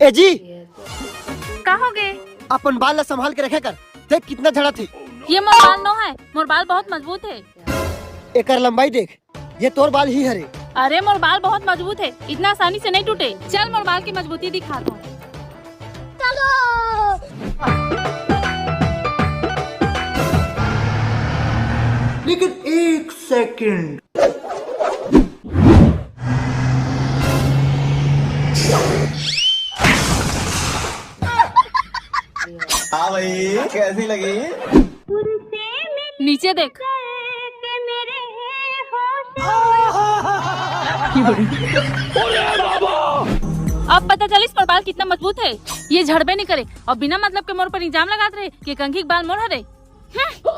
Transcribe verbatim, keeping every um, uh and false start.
ए जी, का हो गे? अपन बाल ला संभाल के रखे कर, देख कितना झड़त हे। ये मोर बाल नो है, मोर बाल बहुत मजबूत है। एकर लंबाई देख, ये तोर बाल ही हरे। अरे, मोर बाल बहुत मजबूत है, इतना आसानी से नहीं टूटे। चल, मोर बाल की मजबूती दिखा दो। चलो। लेकिन एक सेकंड। हाँ भाई, कैसी लगी? नीचे देख। अब पता चलिस मोर बाल कितना मजबूत है। ये झड़बे नहीं करे और बिना मतलब के मोर पर इल्जाम लगात रहे कि कंघी के बाल मोर हरे। हम्म।